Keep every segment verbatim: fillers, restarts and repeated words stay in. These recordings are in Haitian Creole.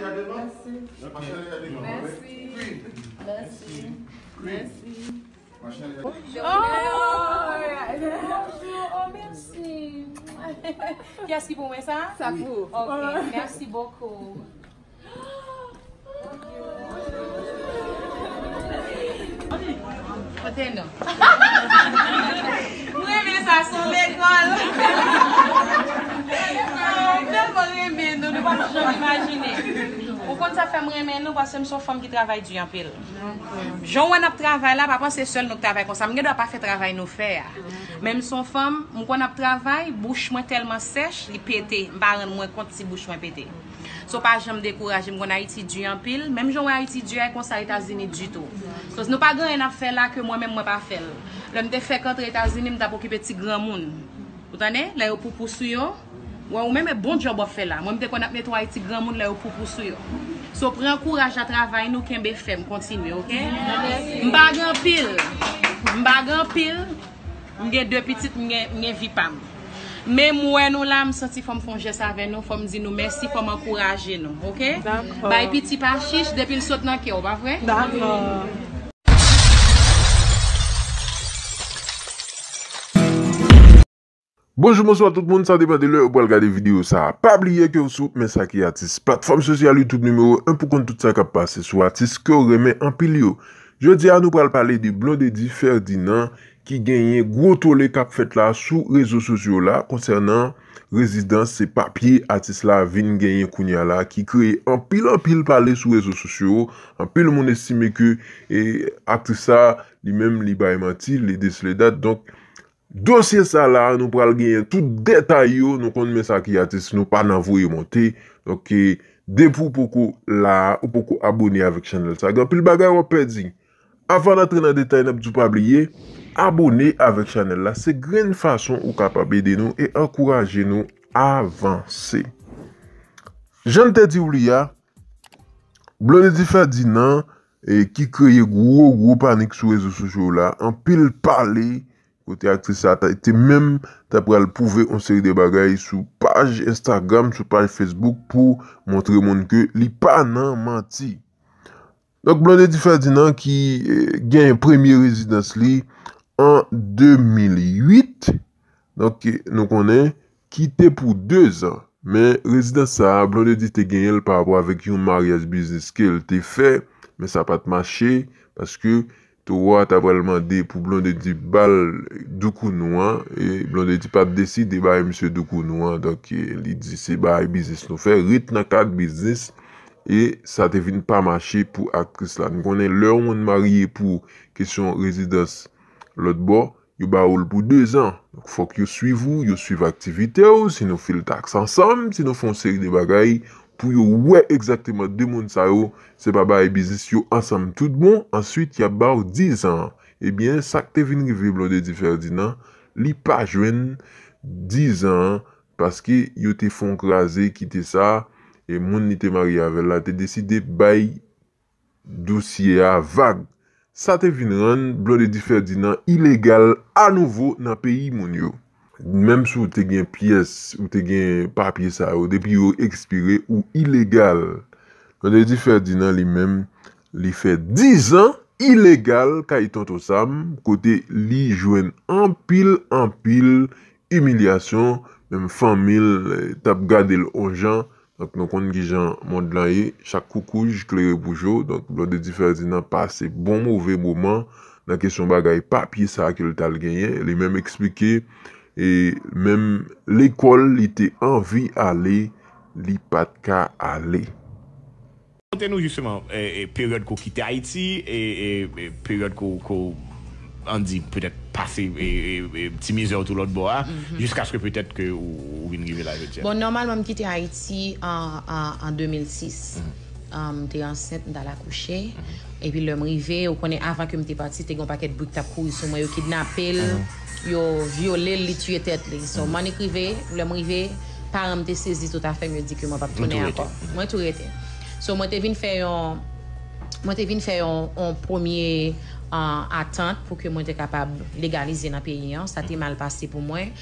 Mèsi. Mèsi. Mèsi. Mèsi. Oh, bonjou. Oh, mèsi. Kiyès ki pou mwen sa? Sa pou ou. Ok, mèsi bokou. Kote nou? Mwen renmen sa, se yon lekòl. Mwen tèlman renmen nou, nou pa janm imajine. Ou konn sa fè m renmen nou, paske m se yon fanm ki travay di anpil. Jan w wè n ap travay la, pa panse sèl nou k travay konsa. M gen dwa pa fè travay nou fè a. Men m se yon fanm, m konn ap travay, bouch mwen tèlman sèch, li pete. M pa rann mwen kont si bouch mwen pete. So pa janm dekouraje, m konn Ayiti di anpil. Menm jan w wè Ayiti di a, e konsa Etazini di tou. So nou pa gen anyen n ap fè la ke mwen menm mwen pa fè l. Lè m te fèk antre Etazini, m t ap okipe ti granmoun. Ou tande? Lè yo poupou sou yo, wè ou menm e bon djòb w ap fè la. Mwen m te konn ap netwaye ti granmoun lè yo poupou sou yo. So pran kouraj a travay nou, kenbe fèm, kontinye, ok? M pa gen anpil. M pa gen anpil. M gen de pitit, m gen, m gen vi pa m. Men m wè nou la, m santi fò m fè yon jès avè nou, fò m di nou mèsi, fò m ankouraje nou, ok? Bay piti pa chich, depi l sot nan kè w, pa vre? Dakò. Bonjou, bonswa tout moun, sa depann de lè ou pral gade videyo sa a. Pa bliye ke ou sou Men Sa Ki Atis, platfòm sosyal YouTube nimewo en pou konn tout sa k ap pase sou atis ke w renmen anpil yo. Jodi a, nou pral pale de Blondedy Ferdinand ki genyen gwo tole k ap fèt la sou rezo sosyo la konsènan rezidans, se papye atis la vin genyen kounye a la ki kreye anpil, anpil pale sou rezo sosyo. Anpil moun estime ke e, aktris sa, li menm, li bay manti, li desle dat. Donk, dosye sa la, nou pral genyen tout detay yo. Nou konn Men Sa Ki Atis, nou pa nan voye monte. Donk, e, depi w poko la, ou poko abone avèk chanèl sa, gen anpil bagay w ap pèdi. Avan n antre nan detay, n ap di w pa bliye abone avèk chanèl la. Se grenn fason ou kapab ede nou e ankouraje nou avanse. Jan n te di w li a, Blondedy Ferdinand, e, ki kreye gwo, gwo panik sou rezo sosyo la, anpil pale, kote aktris sa te menm ta pral pwouve yon seri de bagay sou paj Instagram, sou paj Facebook pou montre moun ke li pa nan manti. Donk, Blondedy Ferdinand ki e, genyen premye rezidans li an de mil uit. Donk, nou konnen ki te pou dezan. Men rezidans sa a, Blondedy te genyen l pa rapò avèk yon maryaj biznis ke l te fè, men sa pa t mache, paske towo a ta pral mande pou Blondedy ba l doukounou an, e Blondedy pa t deside bay misye doukounou an, donk, e, li di se bay biznis nou fè, ret nan kad biznis, e sa te vin pa mache pou aktris la. Nou konnen lè yon moun marye pou kesyon rezidans lòt bò, yo ba ou l pou dezan. Donk, fòk yo swiv ou, yo swiv aktivite w, si nou fil taks ansanm, si nou fè yon seri de bagay pou yo wè egzakteman de moun sa yo, se pa bay biznis yo ansanm tout bon, answit y ap ba w dizan an. Ebyen, sa k te vin rive Blondedy Ferdinand, li pa jwenn dizan an, paske yo te fè yon kraze kite sa, e moun li te marye avè l la te deside bay dosye a vag. Sa te vin rann Blondedy Ferdinand ilegal anouvo nan peyi moun yo. Menm si w te gen pyès, ou te gen papye sa yo, depi yo ekspire, ou ilegal. Blondedy Ferdinand li menm, li fè dizan ilegal kay Tonton Sam, kote li jwenn anpil, anpil imilyasyon, menm fanmi l, eh, t ap gade l on jan. Donk, nou konn kijan mond lan ye, chak koukouj klere pou je w. Donk, Blondedy Ferdinand pase bon move moman nan kesyon bagay papye sa a ke l t al genyen. Li menm eksplike, e menm lekòl li te anvi ale, li pa t ka ale. Rakonte nou jisteman, e, e, peryòd ke w kite Ayiti, e, e, e, peryòd ke w, ke w, ann di, petèt pase, e, e, e, ti mizè w tou lòt bò a, jiskaske petèt ke ou, ou vin rive la jodi a. Bon, nòmalman, m kite Ayiti an, an, an de mil sis. Um, m te ansent, m t al akouche. Epi lè m rive, ou konnen avan ke m te pati, te gen yon pakèt bri k t ap kouri sou mwen, yo kidnape l, yo vyole l, li tiye tèt li. So, m annik rive, lè m rive, paran m te sezi toutafè, m yo di ke mwen p ap tounen ankò. Mwen tou rete. So, mwen te vin fè yon, mwen te vin fè yon, yon premye, an atant pou ke mwen te kapab legalize nan peyi an. Sa te mal pase pou mwen.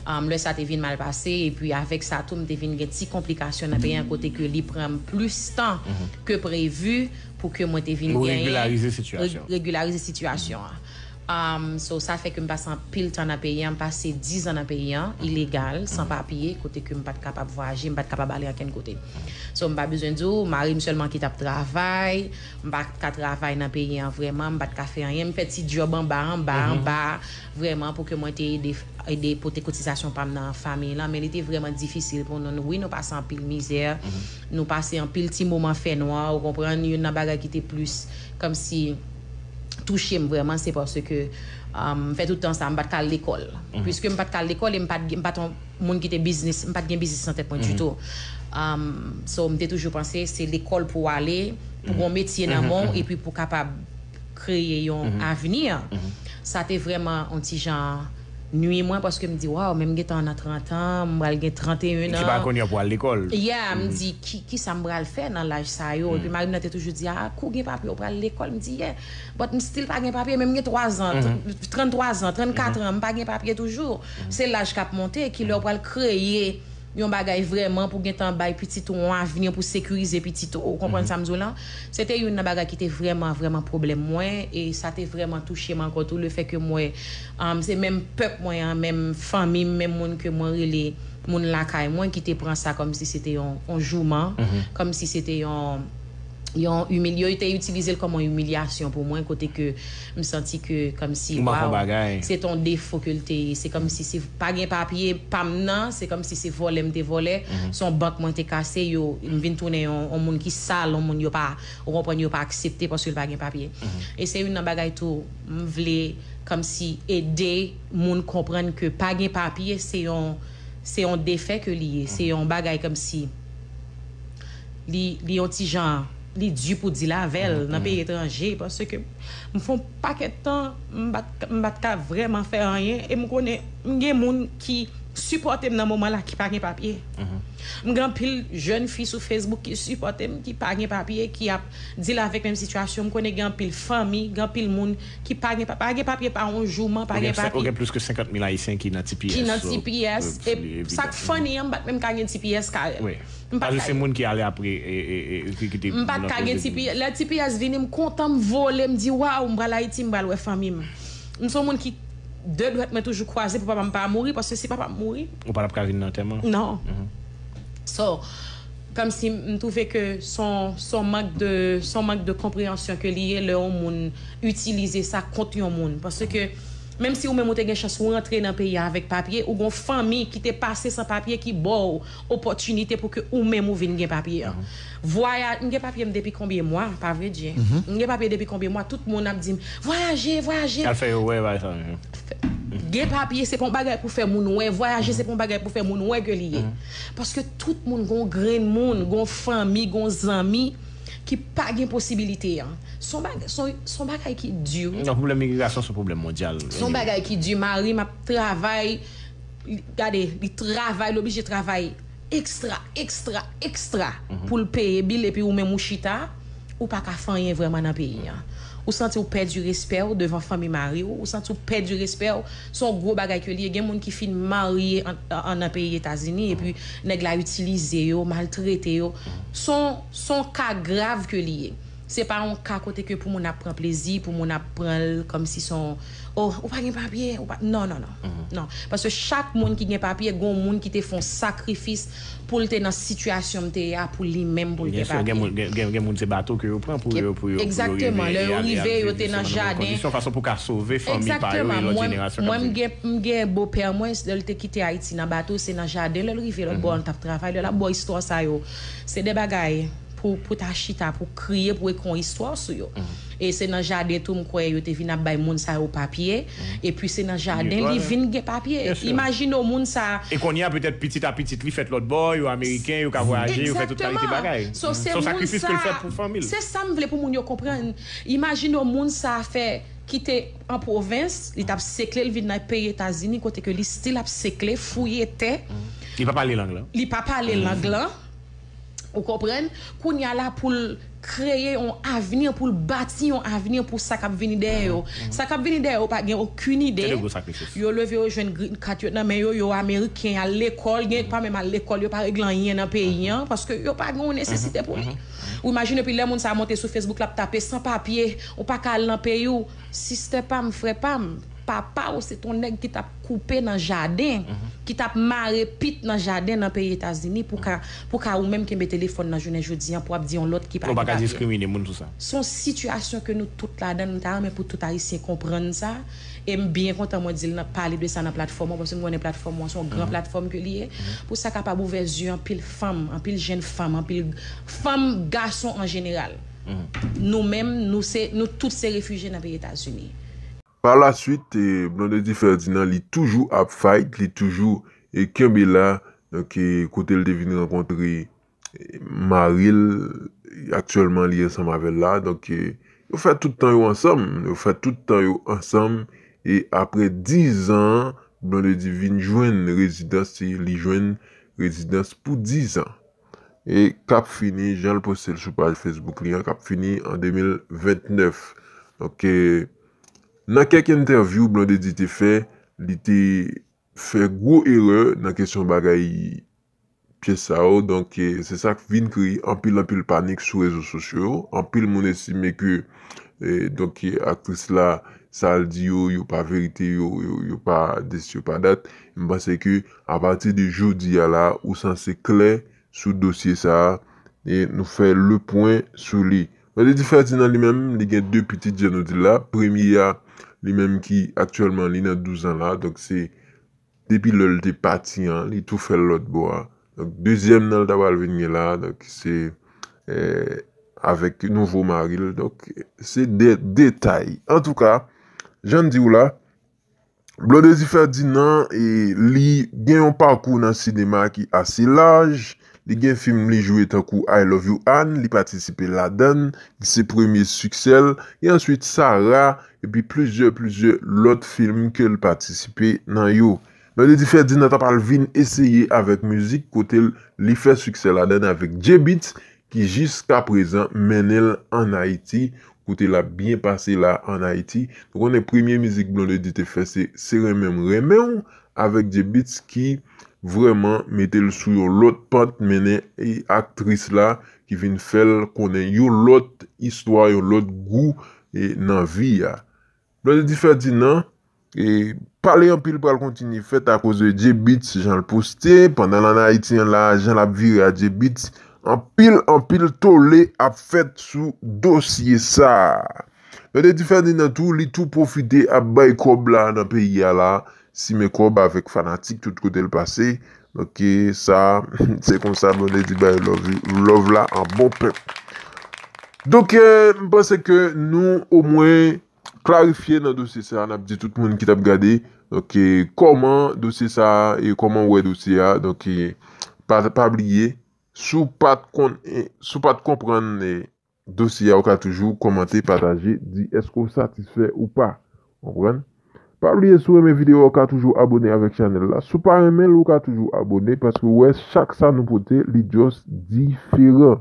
An, lè sa te vin mal pase, epi avèk sa tou, m te vin gen ti konplikasyon nan peyi an kote ke li pran m plis tan ke previ pou ke mwen te vin Ou genyen regilarize sitiyasyon. Reg- regilarize sitiyasyon an. Um, so, sa fè ke m pase anpil tan nan peyi an, m pase diz an nan peyi an, ilegal, san papye, kote ke m pa t kapab vwayaje, m pa t kapab ale ankenn kote. So, m pa bezwen di w, mari m sèlman ki t ap travay, m pa t ka travay nan peyi an vrèman, m pa t ka fè anyen, m fè ti djòb anba, anba, anba, vrèman pou ke mwen te ede, ede pote kotizasyon pa m nan fanmi lan, men li te vrèman difisil pou nou. Wi, nou pase anpil mizè, nou pase anpil ti moman fènwa, ou konprann, youn nan bagay ki te plis kòmsi touche m vrèman, se paske, um, m fè tout tan sa, m pa t ka al lekòl. Piske m pa t ka al lekòl e m pa t gen, m pa t yon moun ki te biznis, m pa t gen biznis nan tèt mwen ditou. Um, so, m te toujou panse se lekòl pou w ale, pou w gon metye nan men w, epi pou w kapab kreye yon avni. Sa te vrèman yon ti jan nui mwen, paske m di, waw, men m gentan nan trant an, m pral gen trant e en an. Ki pa konnen pou al lekòl. Yeah, m di, ki, ki sa m pral fè nan laj sa yo? Epi mari m nan te toujou di, a, kou gen papye, w pral lekòl. M di, yeah, but m still pa gen papye, men m gen twa zan, trant twa zan, trant kat an, m pa gen papye toujou. Se laj k ap monte, ki lè w pral kreye yon bagay vrèman pou gentan bay pitit ou yon avni pou sekirize pitit ou. Ou konprann sa m di w lan? Se te youn nan bagay ki te vrèman, vrèman pwoblèm mwen, e sa te vrèman touche m ankò tou, lefètke m wè, um, se menm pèp mwen an, menm fanmi m, menm moun ke mwen rele moun lakay mwen, ki te pran sa kòmsi se te yon, yon jouman, kòmsi se te yon, yon imil-, yo te itilize l kòm yon imilyasyon pou mwen, kote ke m santi ke kòmsi, Ou manke yon waw, bagay. Se ton defo ke l te ye. Se kòmsi se pa gen papye pa m nan, se kòmsi se vòlè m te vòlè, se yon bank mwen te kase, yo, m vin tounen yon, yon moun ki sal, yon moun yo pa, ou konprann, yo pa aksepte paske l pa gen papye. E se youn nan bagay tou, m vle kòmsi ede moun konprann ke pa gen papye, se yon, se yon defè ke li ye, se yon bagay kòmsi li, li yon ti jan, li di pou di l avè l nan peyi etranje, paske m fè yon pakèt tan, m pa t, m pa t ka vrèman fè anyen, e m konnen m gen moun ki sipòte m nan moman la ki pa gen papye. M gen anpil jèn fi sou Facebook ki sipòte m, ki pa gen papye, ki ap deal avèk menm sitiyasyon. M konnen gen anpil fanmi, gen anpil moun ki pa gen pa-, pa gen papye pa yon jouman, pa gen papye. Ou gen plis ke senkant mil Ayisyen ki nan T P S. Ki nan T P S. E sa k funny an, m pa t menm ka gen T P S karè m. M pa t ka. Se moun ki ale apre, e, e, e, ki, ki te M pa t ka gen T P S. Lè T P S vini, m kontan, m vole, m di, waw, m pral Ayiti, m pral wè fanmi m. M se yon moun ki de dwèt mwen toujou kwaze pou papa m pa mouri, paske si papa m mouri, Ou pa t ap ka vin nan antèman? Non. So, kòmsi m twouve ke se yon, se yon mank de, se yon mank de konpreyansyon ke li ye lè yon moun itilize sa kont yon moun. Paske, menm si ou menm ou te gen chans ou rantre nan peyi a avèk papye, ou gon fanmi ki te pase san papye ki ba w opòtinite pou ke ou menm ou vin gen papye an. Vwaya-, m gen papye m depi konbyen mwa, pa vre, Dje? M gen papye depi konbyen mwa, tout moun ap di m, vwayaje, vwayaje. Al fè yo wè, bay sa menm. Gen papye, se pa yon bagay pou fè moun wè. Vwayaje, se pa yon bagay pou fè moun wè ke li ye. Paske tout moun gon grenn moun, gon fanmi, gon zanmi ki pa gen posibilite an. Se yon bagay, se yon, se yon bagay ki di, wi. Non, pwoblèm migrasyon se yon pwoblèm mondyal. Se yon bagay ki di. Mari m ap travay, li, gade, li travay, li oblije travay ekstra, ekstra, ekstra pou l peye bil, epi ou menm ou chita, ou pa ka fè anyen vrèman nan peyi an. Ou santi w pèdi respè w devan fanmi mari w, ou santi w pèdi respè w, se yon gwo bagay ke li ye. Gen moun ki fin marye an, an, nan peyi Etazini, epi nèg la itilize yo, maltrete yo. Se yon, se yon ka grav ke li ye. Se pa yon ka kote ke pou moun ap pran plezi, pou moun ap pran l kòmsi se yon, oh, ou pa gen papye, ou pa, non, non, non. Non. Paske chak moun ki gen papye, gon moun ki te fè yon sakrifis pou l te nan sitiyasyon m te ye a, pou li menm, pou l gen papye. Byen si, gen moun, gen, gen, gen moun se bato ke yo pran pou yo, pou yo, pou yo rive e ale, yo te nan jaden. Kondisyon, fason pou ka sove fanmi pa yo e lòt jenerasyon k ap vini. Egzakteman. Mwen, mwen, m gen, m gen bopè mwen, lè l te kite Ayiti nan bato, se nan jaden, lè l rive lòt bò, l t ap travay, lè l ap ba w istwa sa yo. Se de bagay pou, pou ta chita, pou kriye, pou ekri yon istwa sou yo. E se nan jaden tou, m kwè, yo te vin ap bay moun sa yo papye. Epi se nan jaden li vin gen papye. Imajine w, moun sa. E kounye a, petèt, pitit a pitit li fèt lòt bò, yo ameriken, yo ka vwayaje, yo fè tout kalite bagay. Egzakteman. So, se yon sakrifis ke l fè pou fanmi l. Se sa m vle pou moun yo konprann. Imajine w, moun sa fè, kite an pwovens, li t ap sekle, l vin nan peyi Etazini, kote ke li still ap sekle, fouye tè. Li pa pale lang lan. Li pa pale lang lan. Ou konprann? Kounye a la pou l kreye yon avni, pou l bati yon avni pou sa k ap vini dèyè yo. Sa k ap vini dèyè yo pa gen okenn ide. Yo leve, yo jwenn green card yo nan men yo, yo ameriken, y al lekòl, gen pa menm al lekòl, yo pa regle anyen nan peyi an, paske yo pa gen yon nesesite pou li. Ou imajine, epi lè moun sa a monte sou Facebook, l ap tape san papye, ou pa ka al nan peyi w. Sistè pa m, frè pa m, papa w se t on nèg ki t ap koupe nan jaden, ki t ap mare pit nan jaden nan peyi Etazini pou ka, pou ka ou menm kenbe telefòn nan jounen jodi an pou ap di yon lòt ki pa gen papye. Se yon sitiyasyon ke nou tout ladan, m ta renmen pou tout Ayisyen konprann sa. E m byen kontan mwen di l nan, pale de sa nan platfòm mwen, paske m konnen platfòm mwen se yon gran platfòm ke li ye, pou sa kapab ouvè zye anpil fanm, anpil jenn fanm, anpil fanm, gason an jeneral. Nou menm, nou se, nou tout se refijye nan peyi Etazini. Par la suite, eh, Blondedy Ferdinand, li toujou ap fight, li toujou eh, kenbe la, donk, eh, kote l te vin rankontre eh, mari l, aktyèlman li ansanm avè l la, donk, eh, yo fè tout tan yo ansanm, yo fè tout tan yo ansanm, e apre diz an, Blondedy vin jwenn rezidans, li jwenn rezidans pou diz an. E k ap fini, jan l poste l sou paj Facebook li an, k ap fini an de mil vennèf. Donk, eh, nan kèk entèvyou Blondedy te fè, li te fè gwo erè nan kesyon bagay pyès sa yo. Donk, eh, se sa k vin kreye anpil, anpil panik sou rezo sosyo yo. Anpil moun estime ke, eh, donk, eh, aktris la, sa l di yo, yo pa verite, yo, yo, yo pa dis, yo pa dat. M panse ke apati de jodi a la, ou sanse klè sou dosye sa a, e nou fè le pwen sou li. Blondedy Ferdinand li menm, li gen de pitit, jan nou di l la. Premye a, li menm ki aktyèlman li nan douz an la, donk se depi lè l te pati an, li tou fè l lòt bò a. Donk, dezyèm nan l ta pral vin gen la, donk se eh, avèk nouvo mari l. Donk, se de detay. Antouka, jan n di w la, Blondedy Ferdinand, eh, li gen yon pakou nan sinema ki ase laj. Li gen fim li jwe tankou I Love You Ann, li patisipe ladan l, ki se premye siksè l. E answit Sara, epi plizyè, plizyè lòt fim ke l patisipe nan yo. Blondedy Ferdinand ta pral vin eseye avèk mizik kote l, li fè siksè ladan l avèk J-Beatz, ki jiskaprezan mennen l ann Ayiti, kote l ap byen pase la ann Ayiti. Nou konnen premye mizik Blondedy te fè se Se renmen m renmen w avèk J-Beatz ki vrèman mete l sou yon lòt pant, mennen e aktris la ki vin fè l konnen yon lòt istwa, yon lòt gou e nan vi a. Blondedy Ferdinand, e pale anpil pral kontinye fèt akoz de J-Beatz, jan l poste, pandan l ann Ayiti an la, jan l ap vire a J-Beatz, anpil, anpil tole ap fèt sou dosye sa a. Blondedy Ferdinand tou, li tou pwofite ap bay kòb la nan peyi a la, simen kòb avèk fanatik tout kote l pase. Donk, e, sa, se konsa Blondedy bay love, love la an bon pèp. Donk, e, m panse ke nou omwen klarifye nan dosye sa a, n ap di tout moun ki t ap gade, donk, e, kòman dosye sa a, e kòman w wè dosye a, donk, e, pa, pa bliye, si w pa t konn, e, si w pa t konprann, e, dosye a, ou ka toujou kòmante, pataje, di èske w satisfè ou pa. Konprann? Pa bliye, si w renmen videyo a, ou ka toujou abone avèk chanèl la. Si w pa renmen l, ou ka toujou abone, paske w wè chak sa nou pote, li just diferan.